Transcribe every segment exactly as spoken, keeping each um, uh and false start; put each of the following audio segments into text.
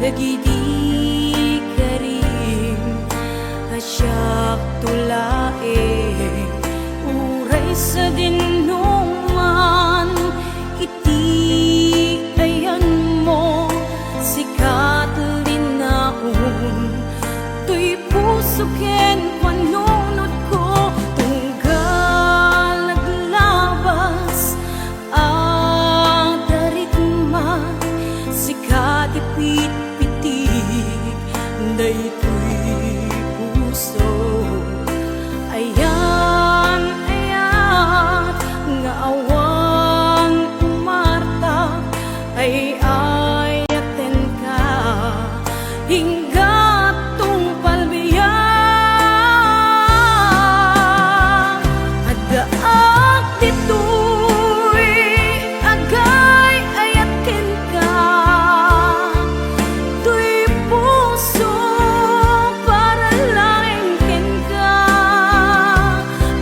Dagidi karim a siakto laeng, uray sadino man iti ayanmo, sika ti linaon, toy puso ken panunotko, tunggal naglabas a darikma, sika ti pitpitik daytoy puso. Ayan, ayat nga awan umarta, ay-ayatenka. Ingga't tungpal biag, addaak ditoy agay-ayat kenka. Toy puso para laeng kenka.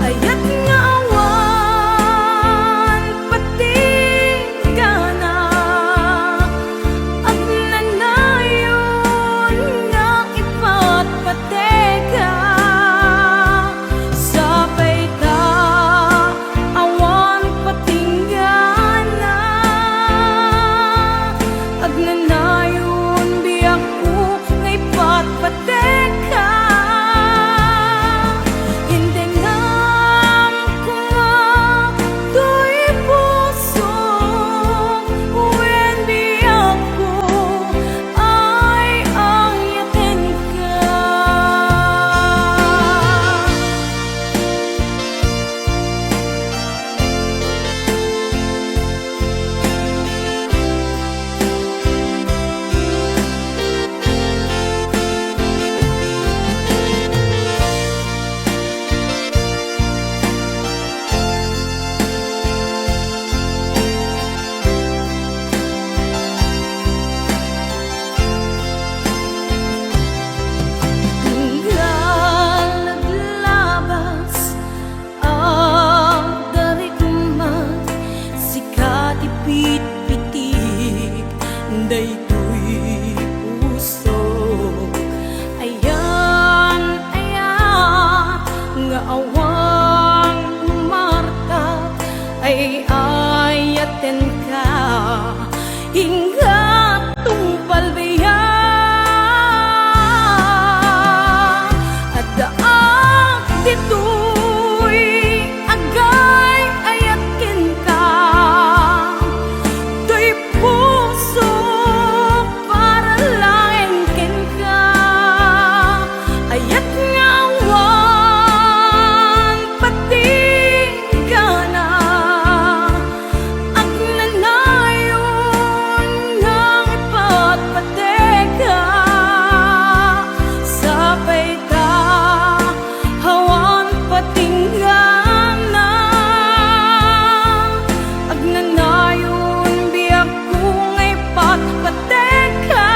Ayat nga awan patinggana, agnanayon nga ipatpateka. Sapay ta awan patinggana, agnanayon biagko nga ipatpateka. Indengam koma toy puso wen biagko ay-ayatenka. Tunggal naglabas a darikma, sika ti pitpitik daytoy puso. Ayan, ayat nga awan umarta, ay-ayatenka. Ingga't tungpal biag, addaak ditoy agay-ayat kenka. Toy puso para laeng kenka. Ayat nga awan patinggana, agnanayon nga ipatpateka. Sapay ta awan patinggana, agnanayon biagko nga ipatpateka.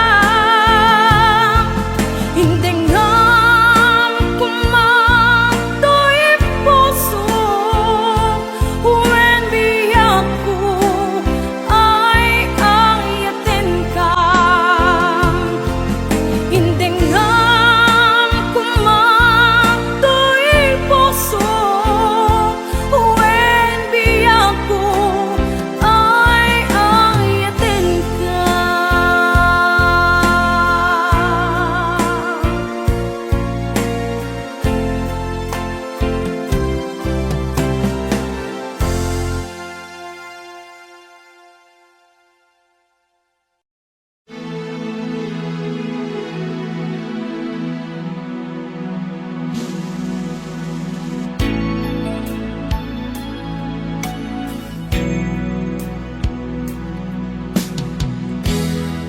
Indengam koma toy puso wen biagko ay-ayatenka. Indengam koma toy puso wen biagko ay-ayatenka.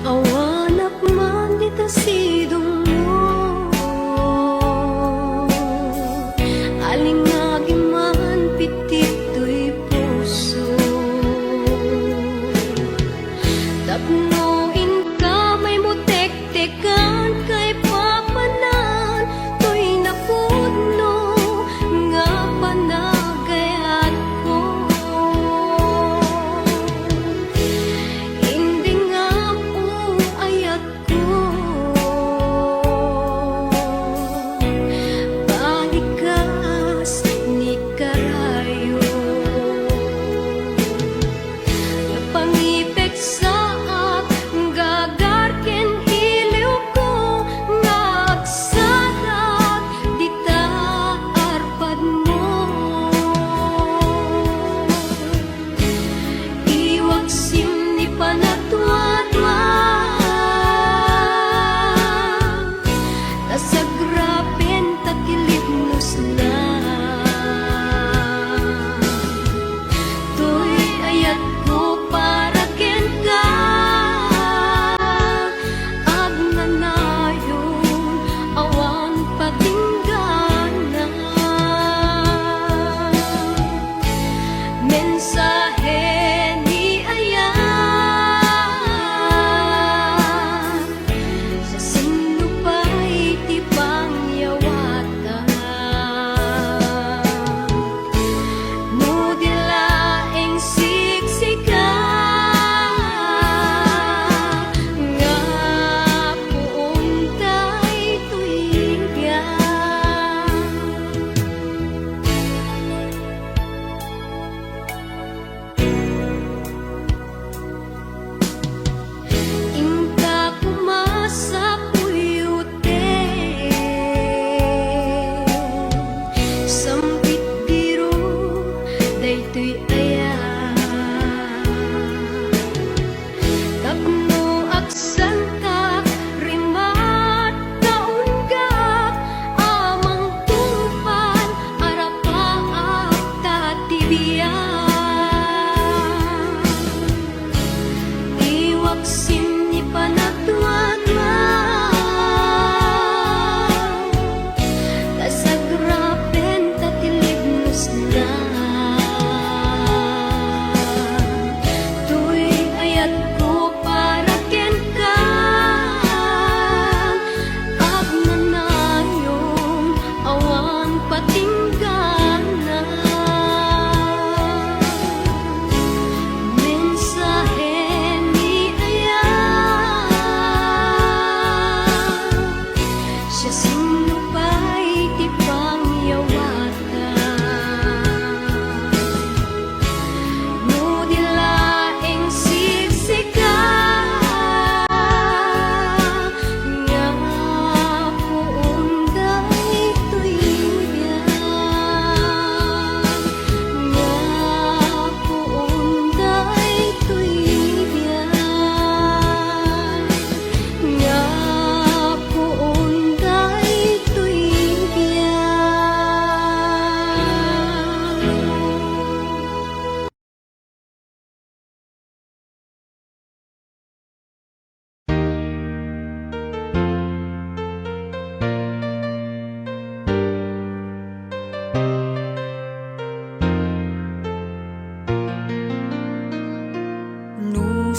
Awanak man dita sidongmo, alingagi man pitik toy puso. Tapno inka maimutektekan kaipapanan toy napudno nga panagayatko. Indengam, o ayat ko,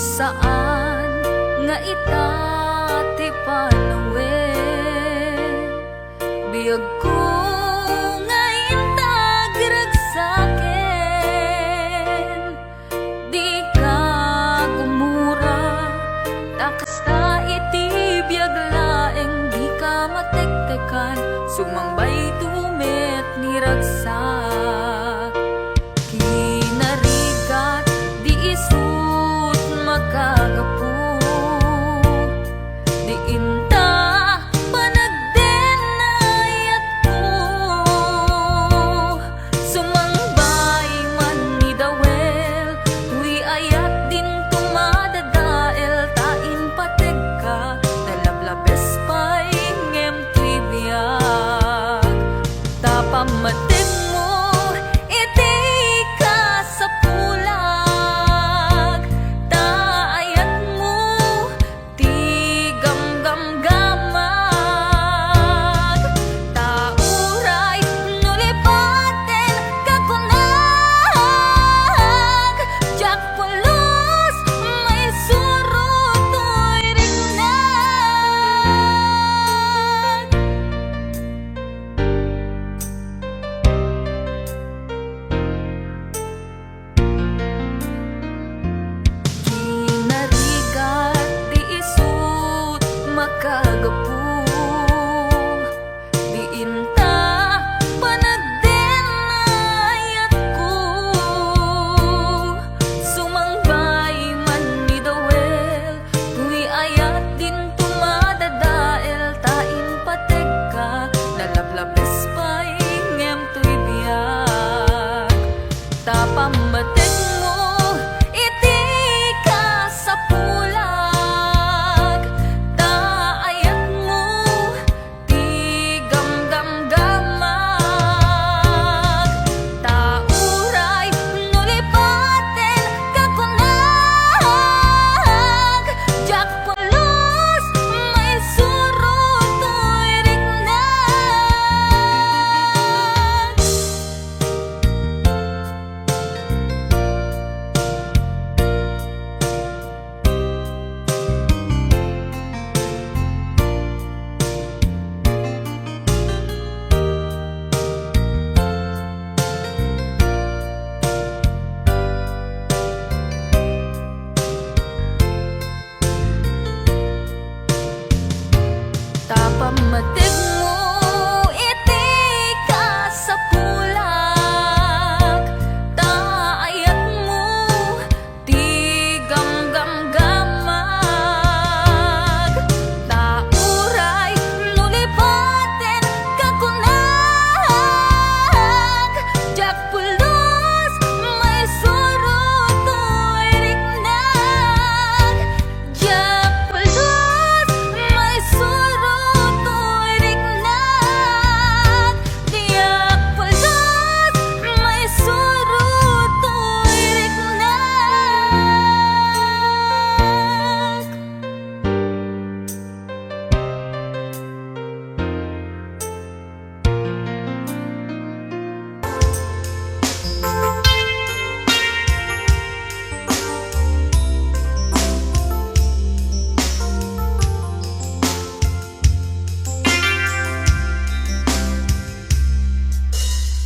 Saan nga ita ti panawen, biagko nga intagrag saken. Dika gumura, ta kasta iti biag laeng dika matektekan, sumangbayto met ni ragsak. Kinarigat di isut makagapu, di inta panagdenayatko. Sumangbay man ni Dawel, toy ayat dinto madadael, ta impategka, nalablabes pay ngem toy biag. Ta pammategmo iti kasapulag, ta ayatmo ti gamgamgamag. Ta uray no lipatenka kunak, diak pulos maisuro toy riknak. Kinarigat di isut makagapu, di inta panagdenayatko. Sumangbay man ni Dawel, toy ayat dinto madadael, ta impategka, nalablabes pay ngem toy biag. Ta pammategmo iti kasapulag, ta ayatmo ti gamgamgamag. Ta uray no lipatenka kunak, diak pulos maisuro toy riknak. Ta pammategmo iti kasapulag, ta ayatmo ti gamgamgamag. Ta uray no lipatenka kunak, diak pulos maisuro toy riknak. Diak pulos maisuro toy riknak. Diak pulos maisuro toy riknak.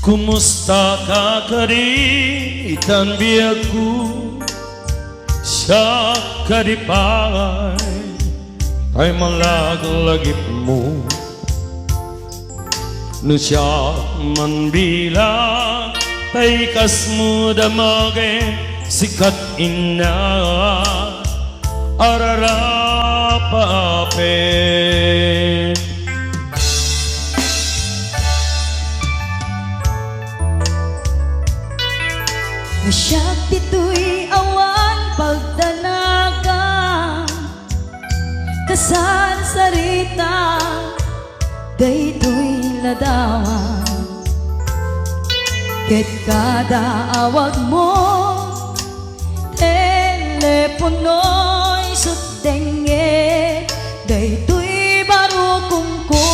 Kumusta ka kadi, itan biagko? Siak kadi pay tay malaglagipmo. No siak man bilang tay kasmo damagen, sikat inna, ararapapet. No siak ditoy awan pagdanagan, kasarsarita daytoy ladawan. Ket kada awagmo, teleponoy suttengngeg daytoy barukongko.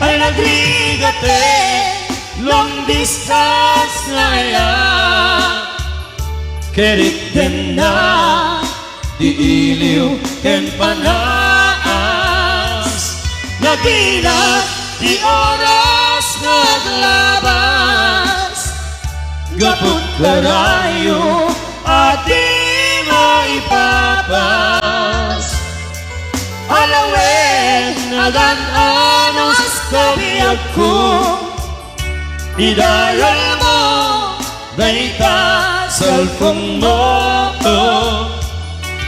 Ay, nagrigatek, long distance nga aya. Keritdenna di iliw ken panaas, naginat ti oras nga aglabas, gapu karayo a di maipapas. Alawen, agan-anos ta biagko, idayalmo dayta cellphone-mo.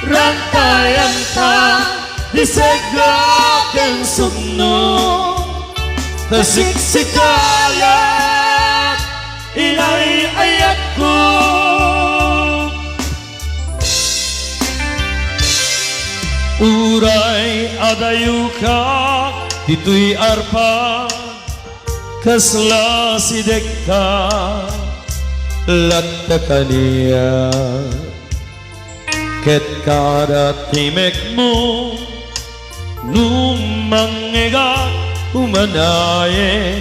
Rantayanta di seg-a ken sugno, ta siksika la ti inay-ayatko. Uray adayoka ditoy arpa, kasla sidekka latta kaniak. Ket kada timekmo, no mangngegak, umanayen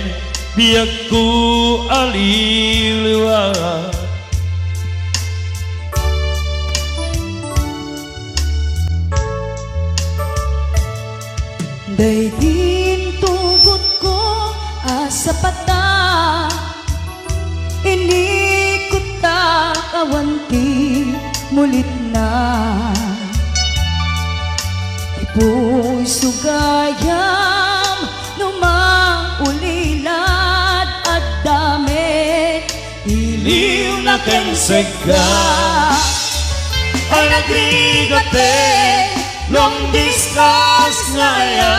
biagko a liwliwa. Daydi intugotko a sapata, inikuttak awan ti mulitna. Ti puyso gayam no maulilad, adda met iliwna ken seg-a. Ay, nagrigate, long distance nga aya.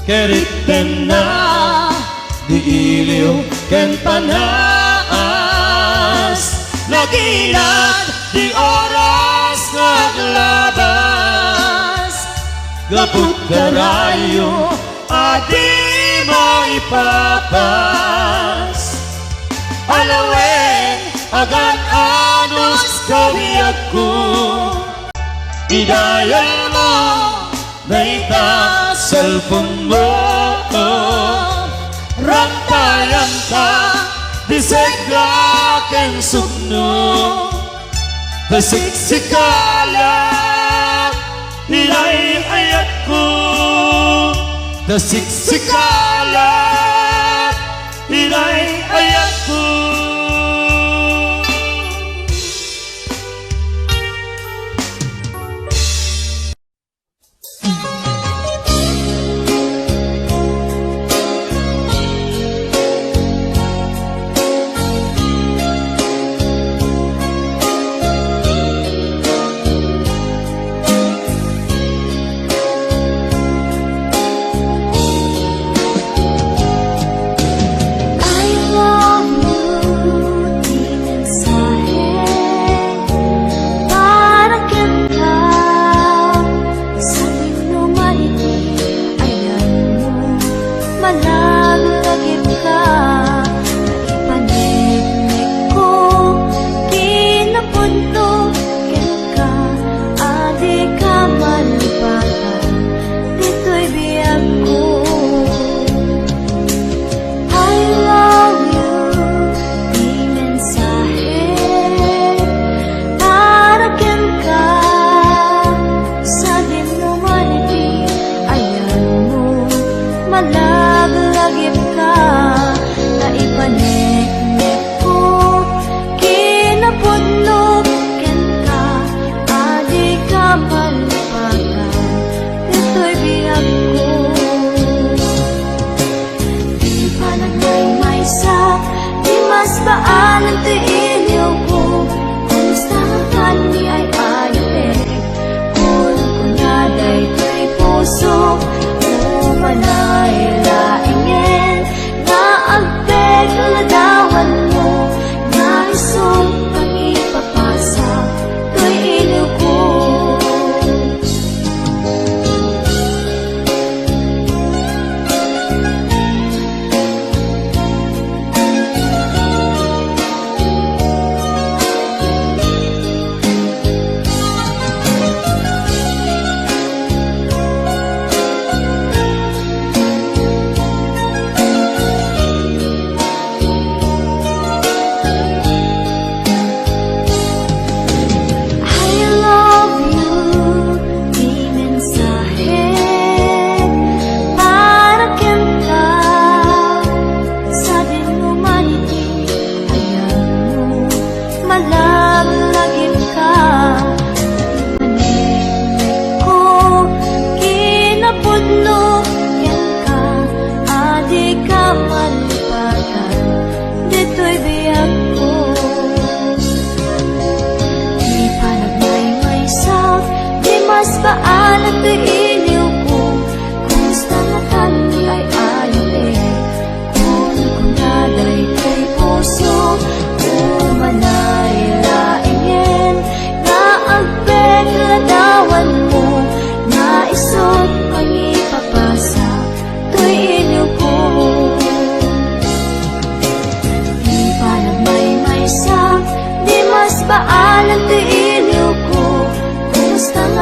Keritdenna di iliw ken panaas, naginat di oras nga aglabas, gapu karayo a di maipapas. Alawen, agan-anos ta biagko, idayalmo dayta cellphone-mo. Rantayanta di seg-a ken sugno, ta siksika la ti inay-ayatko, ta siksika la ti inay-ayatko.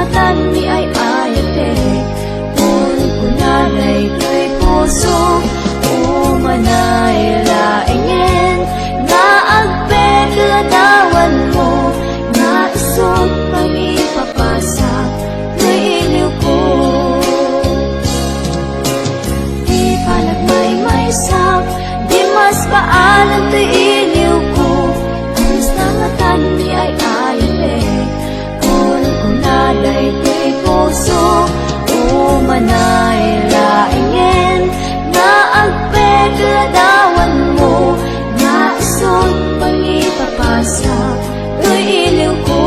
Tan ni ay-ayatek, kunkuna daytoy puso, umanay laengen nga agpet ladawanmo, nga isut' pangipapasak toy iliwko. Di panagmaymaysak, di mas paanan toy iliwko, basta nga tan ni ay-ayatek, kunkuna daytoy puso, umanay laengen nga agpet ladawanmo, nga isut' pangipapasak toy iliwko,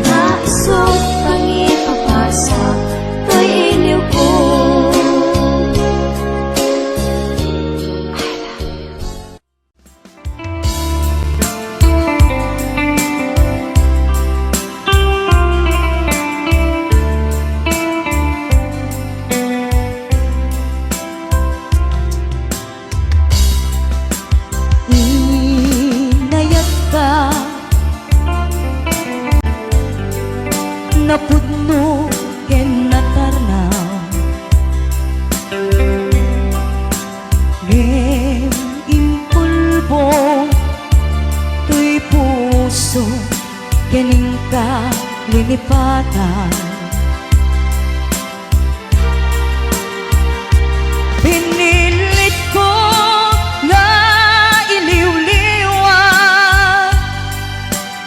nga isut' pangipapasak toy iliwko. Inayatka, napudno ken natarnaw. Ngem impulbo toy puso ken inka linipatan. Pinilitko nga iliwliwa,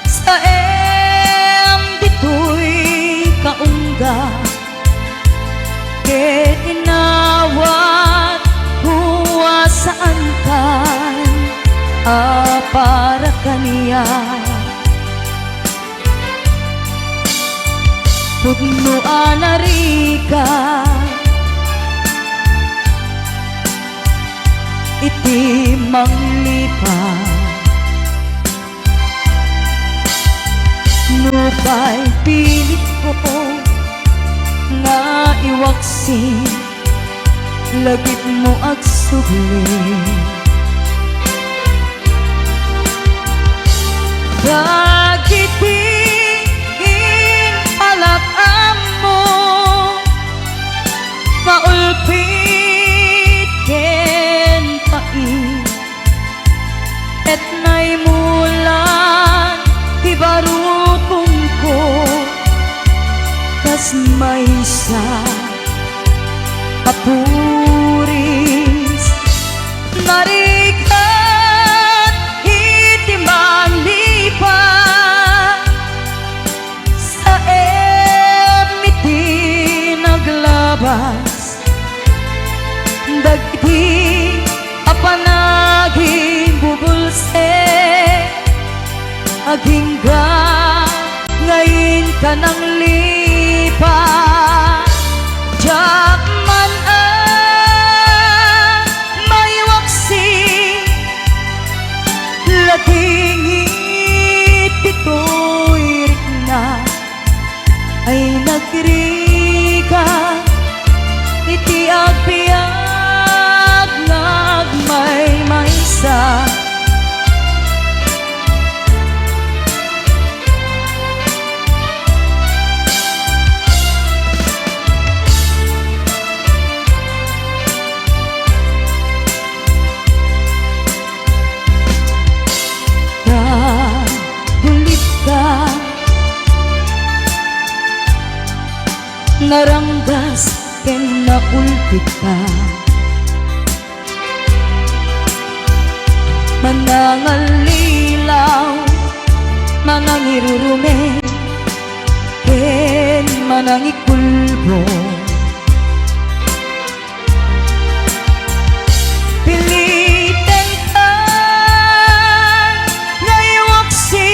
saem ditoy kaungga. Ket inawatko a saankan a para kaniak. Pudno a narigat iti manglipat. Nupay pinilitko nga iwaksi, lagipmo agsubli. Dagiti inalak-ammo, maulpit ken pait, ket naimulan ti barukongko kas maysa a puris. Narigat iti manglipat, saem iti naglabas. Dagiti a panagibubulsek, agingga nga inka nanglipat. Diak man a maiwaksi, lating iti tuyrikna ay nagrigat iti agbiag nga agmaymaysa. Nagulitka, naranggas ken naulpitka. Manangallilaw, manangirurumek, ken manangikulbong. Piliten nga iwaksi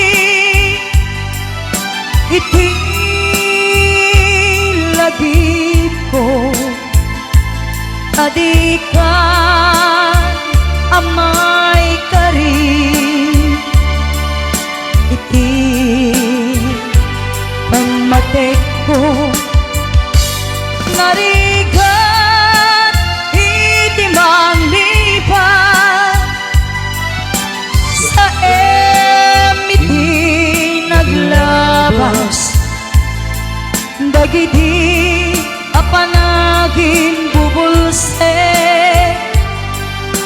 iti lagipko, ta dikan a maikari iti pammatekko. Narigat iti manglipat, saem iti naglabas. Dagidi a panaginbubulsek,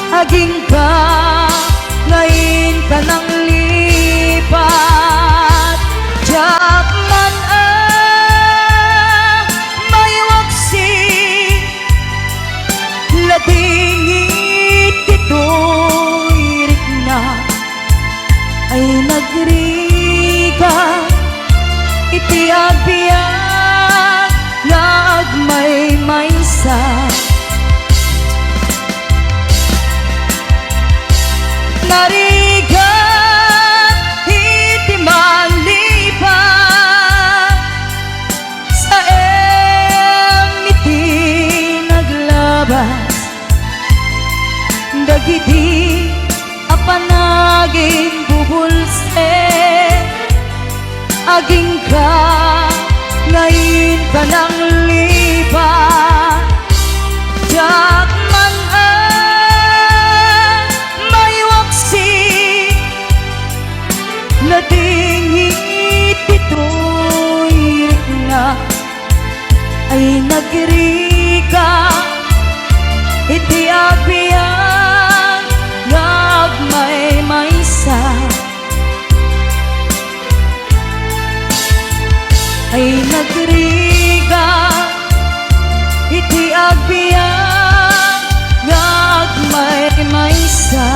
agingga nga inka nanglipat. Diak man a maiwaksi, ladingit ditoy rikna ay nagrigat iti agbiag nga agmaymaysa. Narigat iti mallipat, saem iti naglabas. Dagidi a panaginbubulsek, agingga nga inka nanglipat. Diak man a maiwaksi, ladingit ditoy rikna ay nagrigat iti agbiag nga agmaymaysa. Ay nagrigat iti agbiag nga agmaymaysa.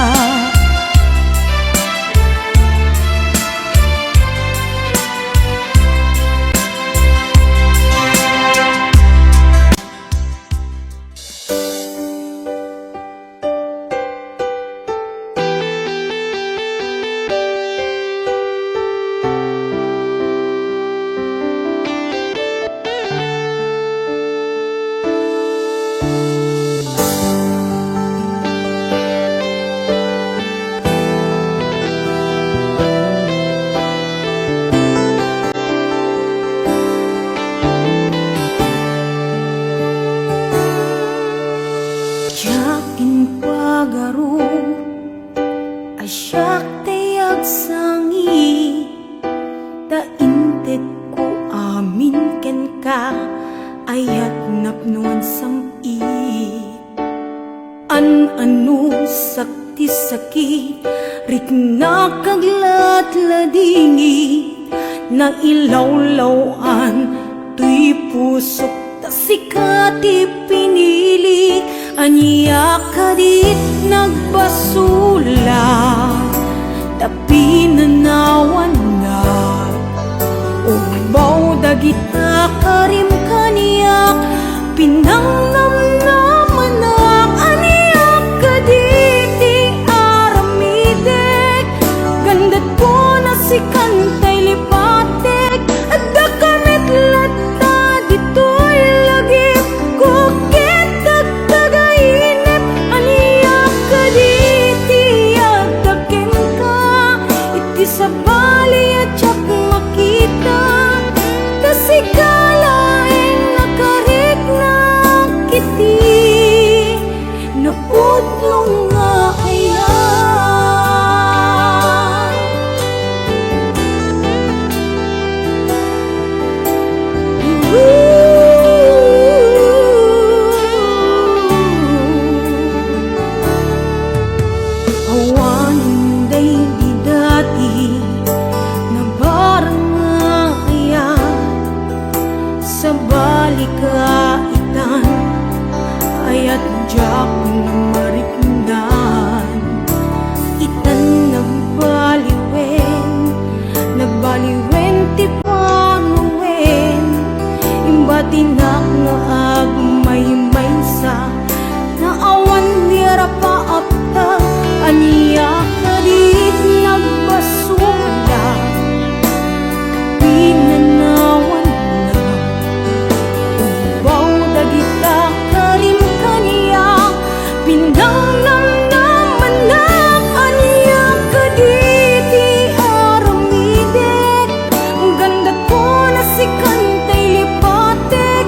Diak impagaro a siak ti agsangit, ta intedko amin kenka, ayat napno nga sam-it. An-anusak ti sakit, riknak agladladingit, nailawlaw-an toy pusok, ta sika ti pinili. Ania kadit nagbasolak, ta pinanawannak. Ugbaw dagita karim kaniak, pinangnamnamanak. Ania kaditi aramidek, gandat ko na sikan tay lipatek. Adda ka met latta ditoy lagipko, ket agtagainep. Ania kaditi adda kenka, iti sabali a diak makita, ta sika laeng nakariknak iti napudno nga ayat. Awanen daydi dati nabarang nga ayat. Sabali ka itan, ayat diak na mariknan. Itan nagbaliwen, nagbaliwen ti panawen. Imbatinak nga agmaymaysa, naawan di arapaapta. Ania kadit nagbasolak, pinanawannak. Ugbaw dagita karim kaniak, pinangnamnamanak. Ania kaditi aramidek, gandat ko na sikan tay lipatek.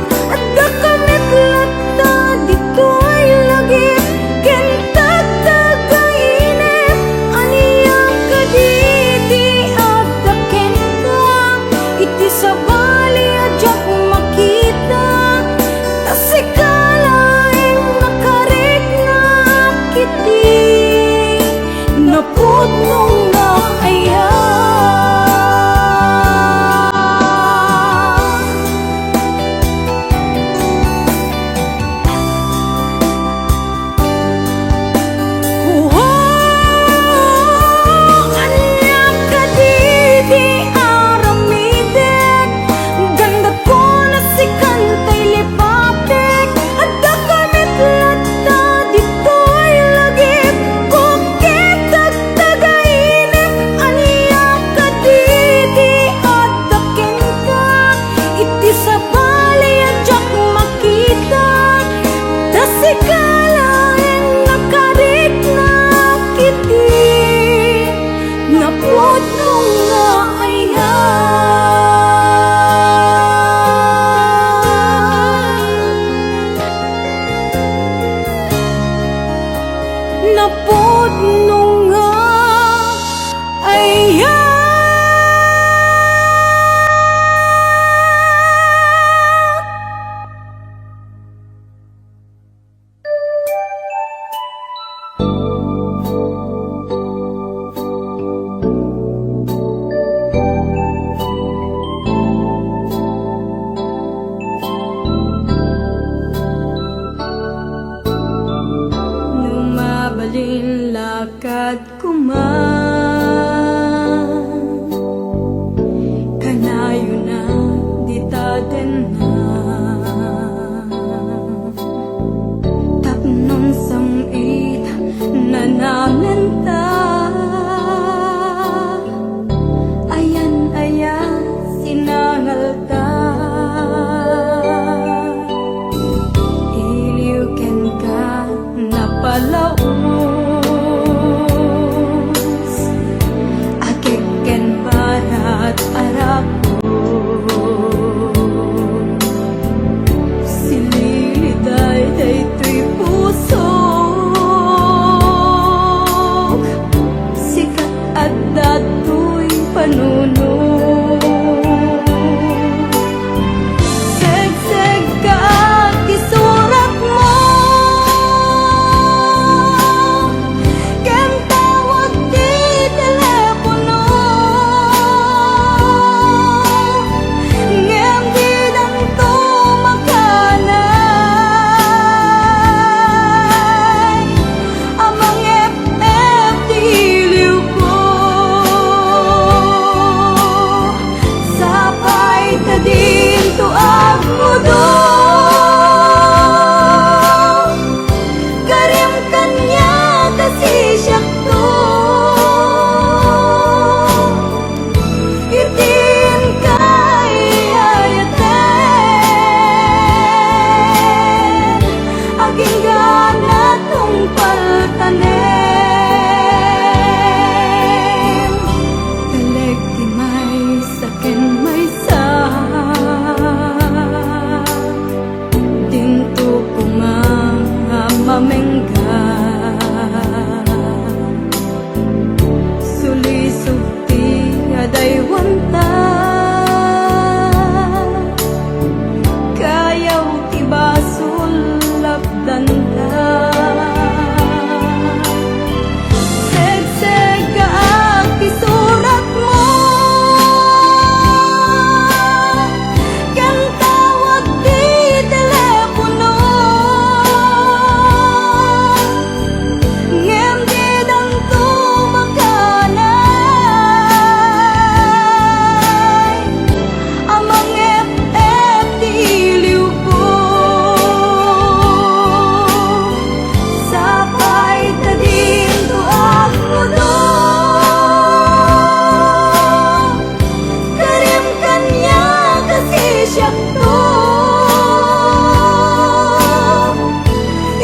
Diakto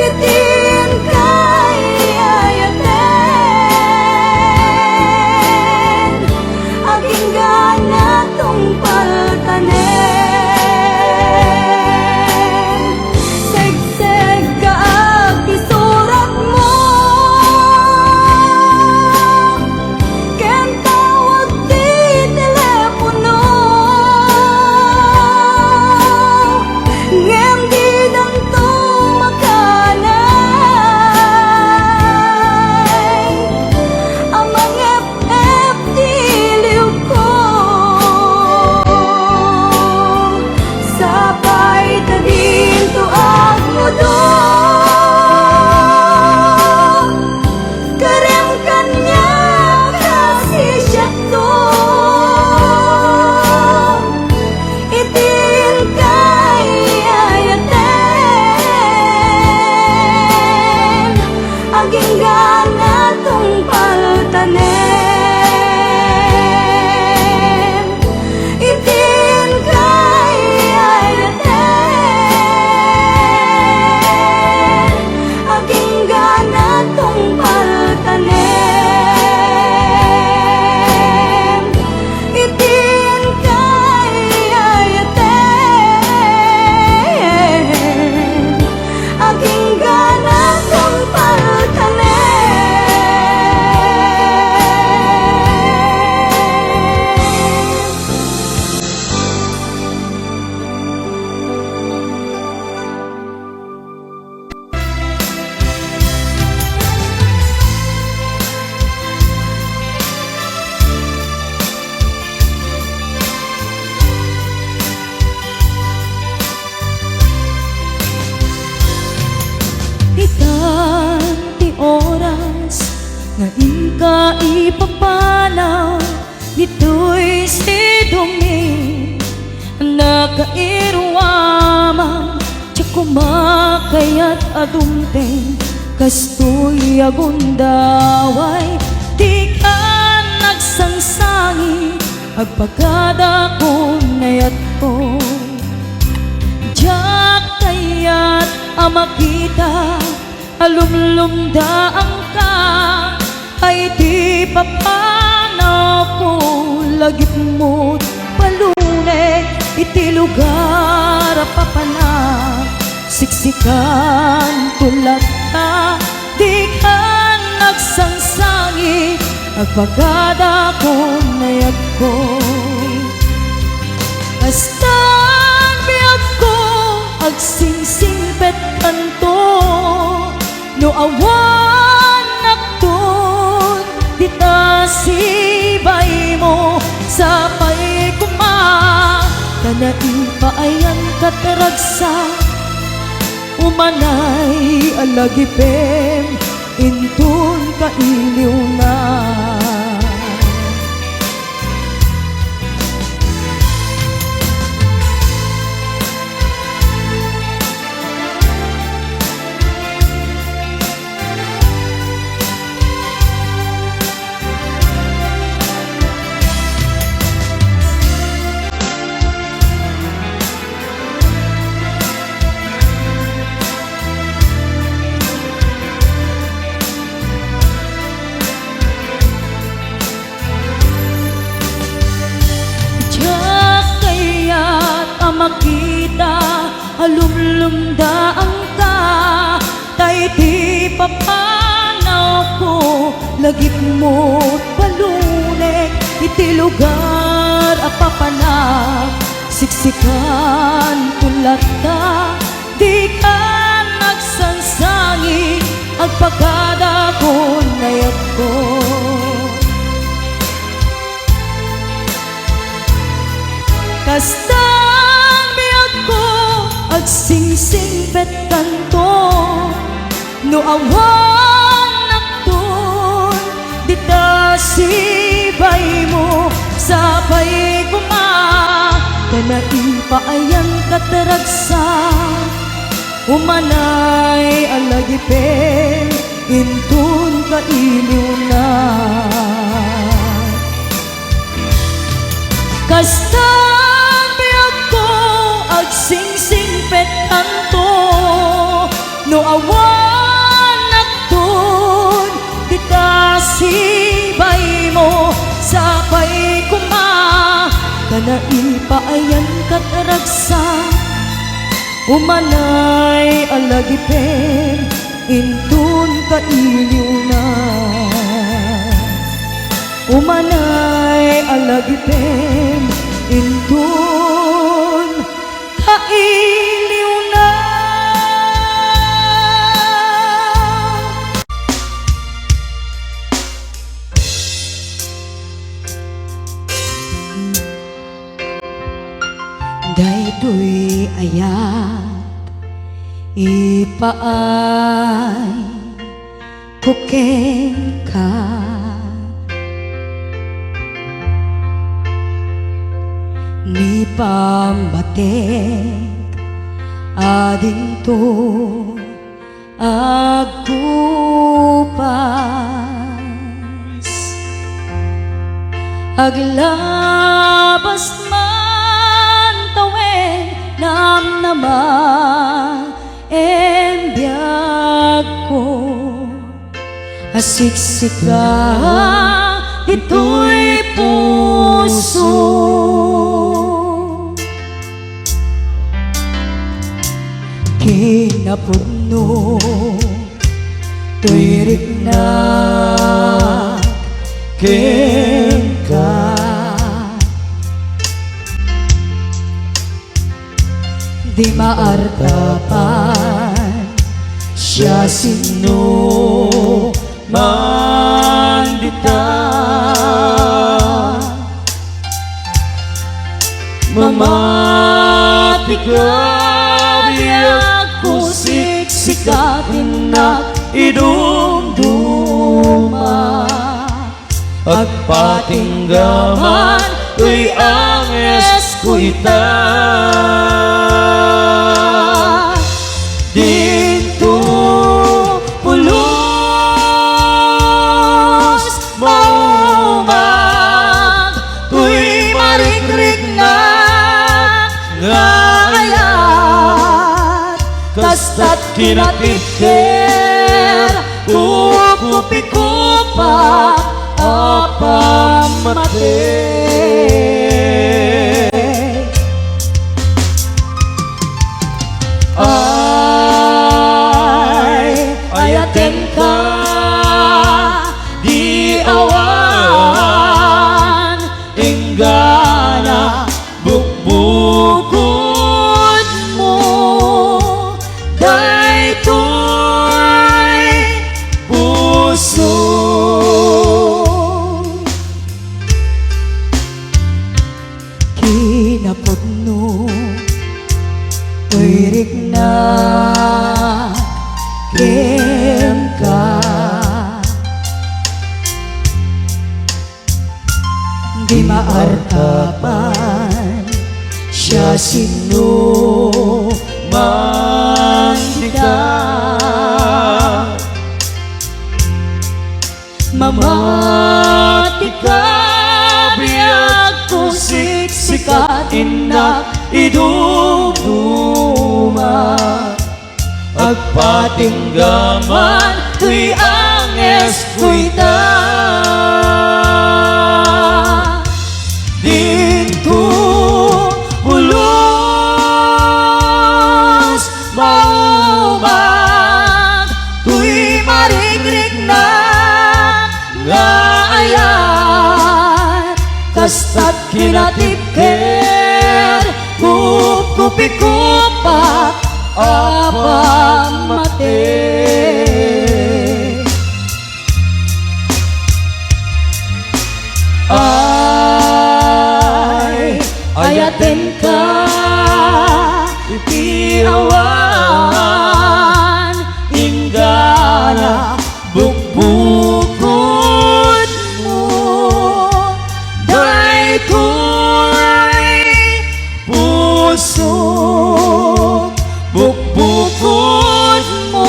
iti inkay ayaten, agingga nga tungpaltanen. Segsegka ti suratmo, ken tawag ti telepono, ngem didanto makanay a mangep-ep ti liwko. Sapay ta dinto agmudo, kerem kaniak a sisiakto iti inkay ayaten, agingga nga tungpaltanen. Iti inkay ayaten, agingga nga tungpaltanen. Iti inkay ayaten, agingga nga tungpaltanen. Itan ti oras nga inka ipapanaw ditoy sidongit, nakairuamang, diak koma kayat a dumteng kastoy a gundaway. Dikan agsangsangi, agpagadakon ayatko. Diak kayat a makita a lumlumdaanka, ay ti papanawko, lagipmo't palunek iti lugar a papanak. Siksikan to latta, dikan agsangsangi, agpagadakon ayatko. Kastan biagko, agsingsingpetkanto, no awan nakton dita sibaymo. Sapay koma ta naipaayankat ragsak, umanay a lagipem inton kailiwna. Diak kayat a makita a lumlumdaanka, ta iti papanawko, lagipmo't palunek iti lugar a papanak. Siksikan to latta, dikan agsangsangi, agpagadakon ayatko. Kastan biagko, agsingsingpetkanto, no awan nakton dita sibaymo. Sapay koma ta naipaayankat ragsak, umanay a lagipem inton kailiwna. Kastan biagko, Naipaayan kat ragsak, umanay a lagipen inton kailiwna. Umanay a lagipen inton kailiwna. Daytoy ayat ipaay ko kenka. Ni pammatik a dinto agkupas. Aglabas man tawen namnama en biagko. Asiksika ditoy puso. Kinapudno toy rikna kenka. Di maartapan siasino man dita. Mamatika biagko, siksika ti innak idumduma. Agpatinggaman toy angesko ita. Dinto pulos maumag toy marikriknak nga ayat. Kasta't kinatibker, kupkupikopak a pammatey. Ay, ayatenka, di awan inggana bukbukodmo daytoy puso. Kinapudno toy rikna kenka. Di maartapan siasino man dita. Mamatika biagko, siksika ti innak idumduma. Agpatinggaman toy angesko ita. Dinto pulos maumag toy marikriknak nga ayat. Kasta't kinatibker, kupkupikopak a pammatey. Ay, ayatenka, iti awan inggana bukbukodmo daytoy puso, bukbukodmo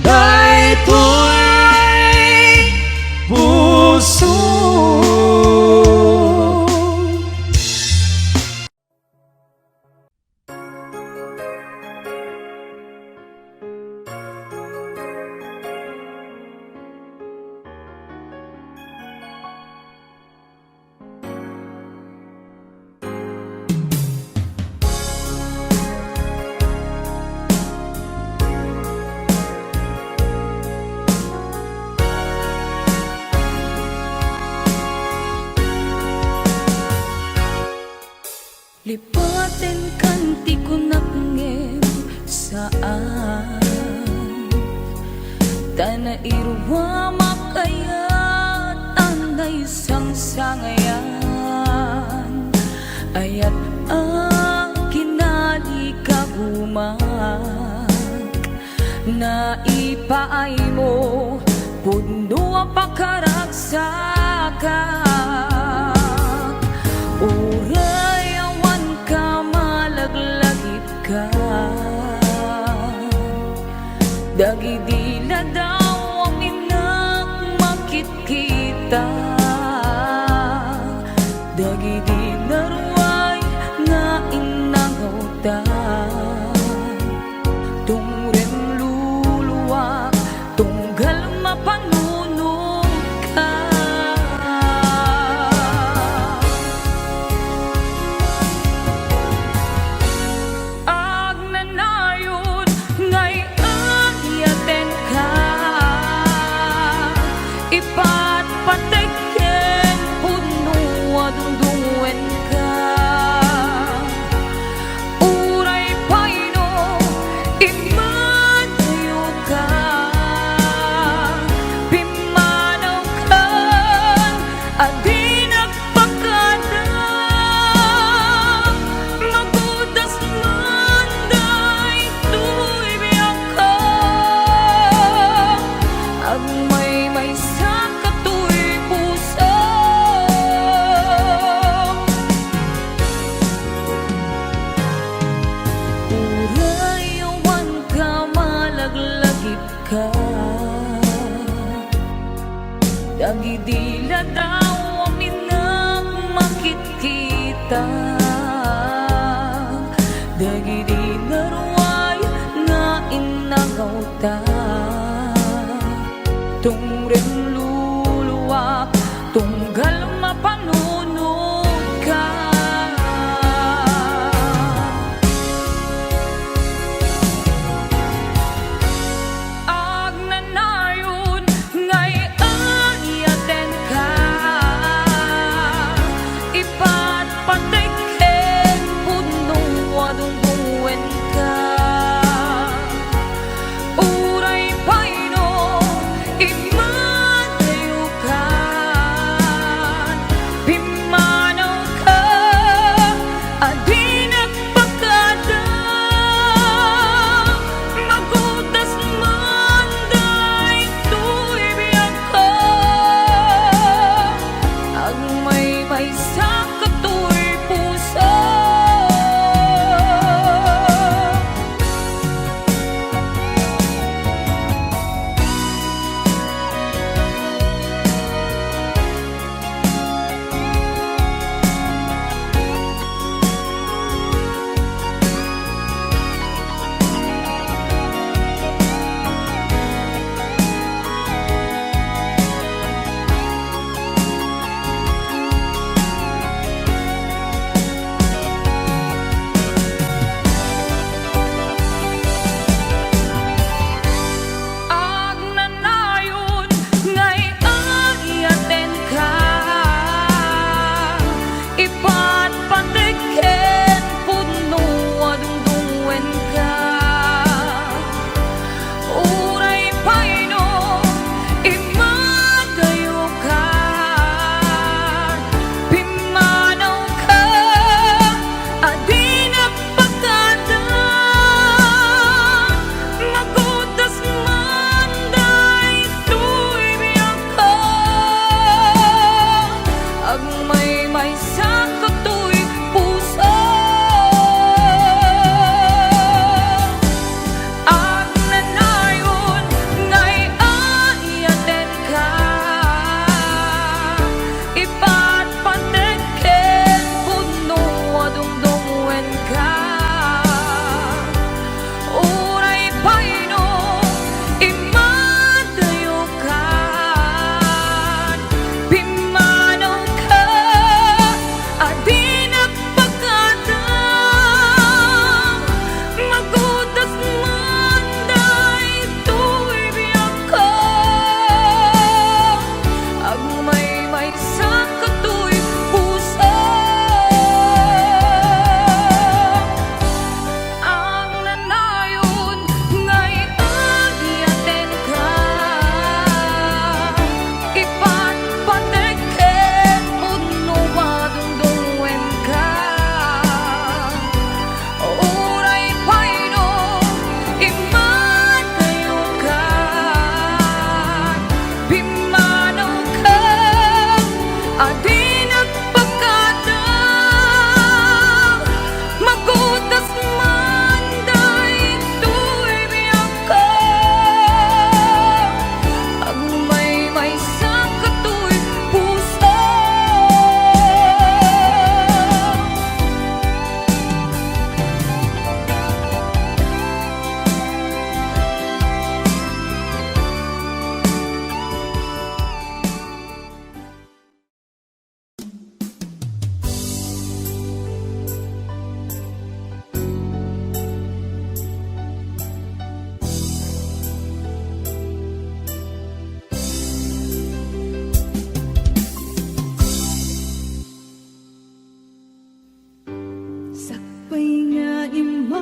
daytoy puso. Atenkan ti kunak ngem saan. Ta nairuamak ayat a naisangsangayan, ayat a kinalikagumak. Naipaaymo, pudno a pakaragsak. Uray awan ka malaglagipka, dagidi ladaw a minak makitkita, dagidi naruay nga innangawta. Tungrem luluak, tunggal mapanunot ka. Agnanayon nga iyaten ka, ipatpatek ken pudno a dungdungen ka. Uray pay no immadayo ka, pimmanaw ken a di nagpakada, magudas man daytoy biagko. Agmaymaysa ka toy puso. Uray awan ka malaglagipka, dagidi ladaw a minak makitkita, dagidi naruay nga innangawta. Tungrem luluak, tunggal mapanunot ka. Agnanayon nga iyaten ka,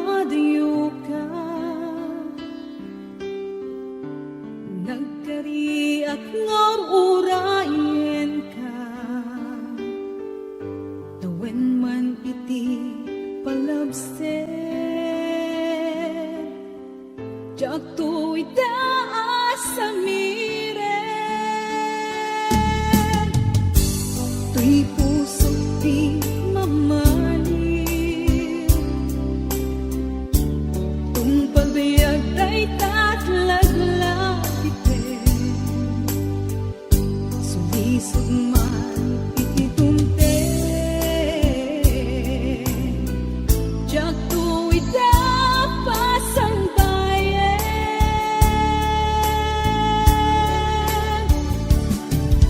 Adioka, nagkariak nga ur-urayenka, tawen man iti palabser. Diakto ita a samiren. Toy pusok ti mamali. Tungpal biag dayta a laglagipem. Sulisog man iti dumteng, diakto ita pasangbayen.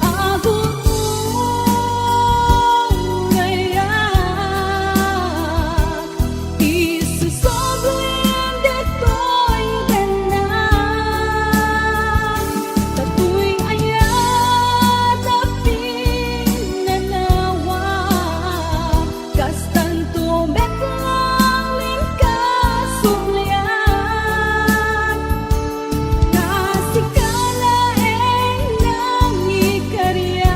Agur-urayak, isusoblim ditoy dennak. Datoy ayat a pinanawa, kastanto met laeng ti kasublian. Ta sika laeng nangikariak.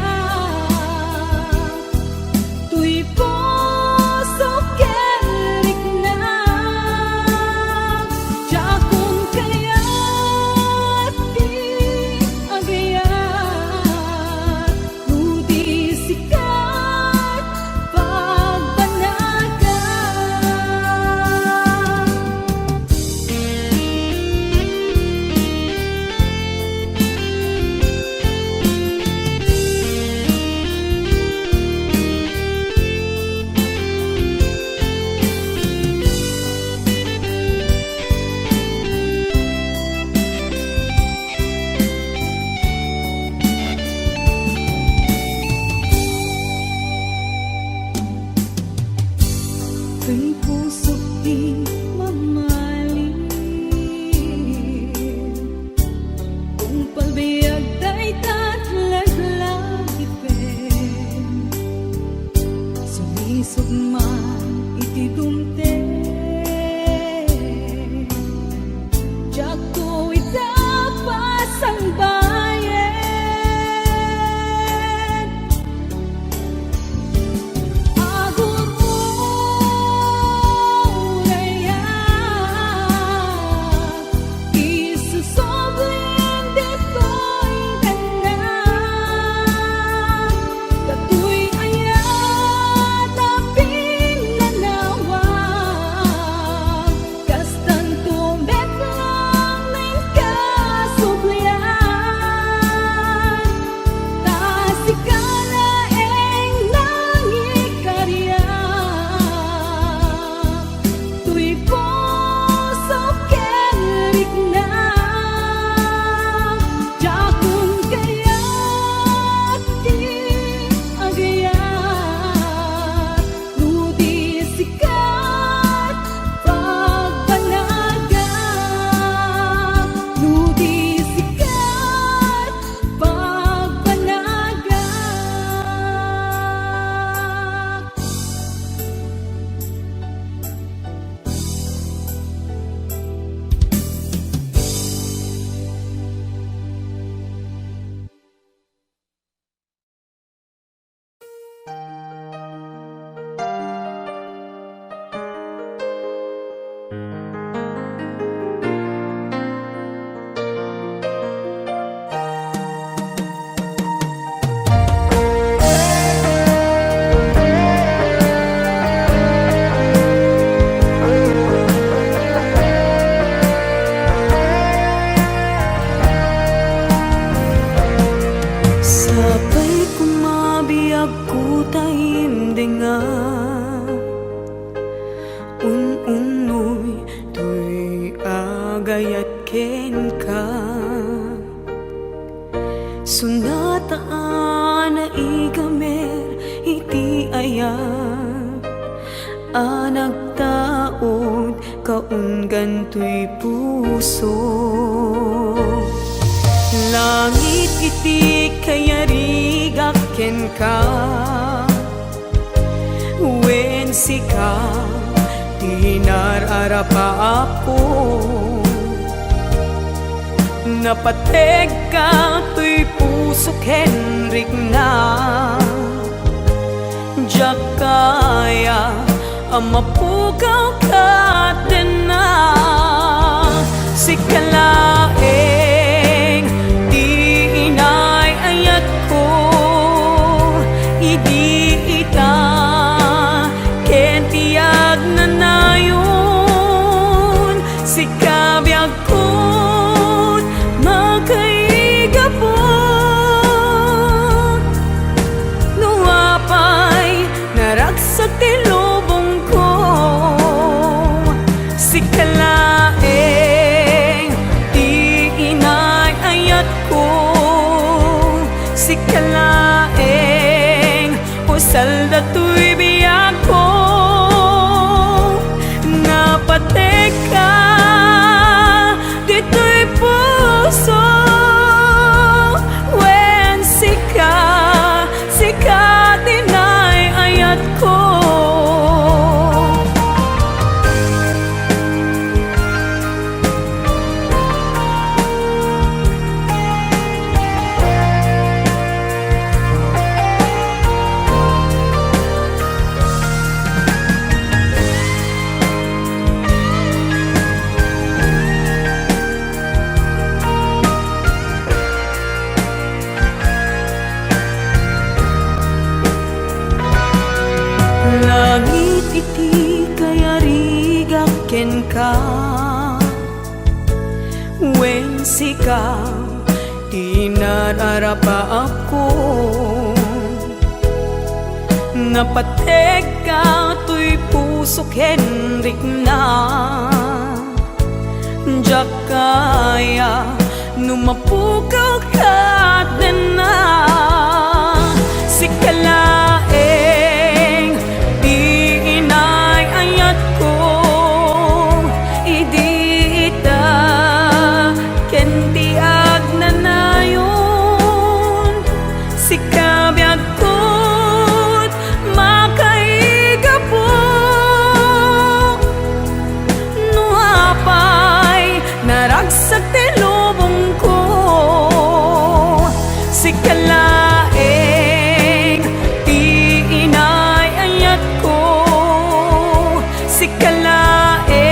Toy pusok ken riknak, diakon kayat ti agayat, no di sika ti pagbanagak. Ken pusok ti mamali. Tungpal biag dayta a laglagipen, sulisog man iti dumteng, diakto ita pasangbayen. Agur-urayak, isusoblim ditoy dennak. Datoy ayat a pinanawa, kastanto met laeng ti kasublian. Ta sika laeng nangikariak. Toy pusok ken riknak, diakon kayat ti agayat, no di sika ti pagbanagak, no di sika ti pagbanagak. Sapay koma biagko ta imdenga, un-unnoy toy agayat kenka. Sonata a naigamer iti ayat a nagtaud kaunggan toy puso. Langit iti kayarigak kenka, wen sika ti nar-aramidek. Apo, napategka toy pusok ken rikna. Diak kaya a mapukaw ket denna. Sika laeng ti inay-ayatko idi ita ken ti agnanayon. Sika biagkon makaigapu. No apay naragsak ti lubongko, sika laeng ti inay-ayatko. Sika laeng usal datoy biagko. Napategka ditoy puso, wen sika, sika ti inay-ayatko. Langit iti kayarigak kenka, wen sika ti nararapaapko. Napategka toy puso ken rikna. Diak kaya no mapukaw ket denna. Sika laeng ti inay-ayatko idi ita ken ti agnanayon. Sika biagkon makaigapu. No apay naragsak ti lubongko, sika laeng ti inay-ayatko. Sika laeng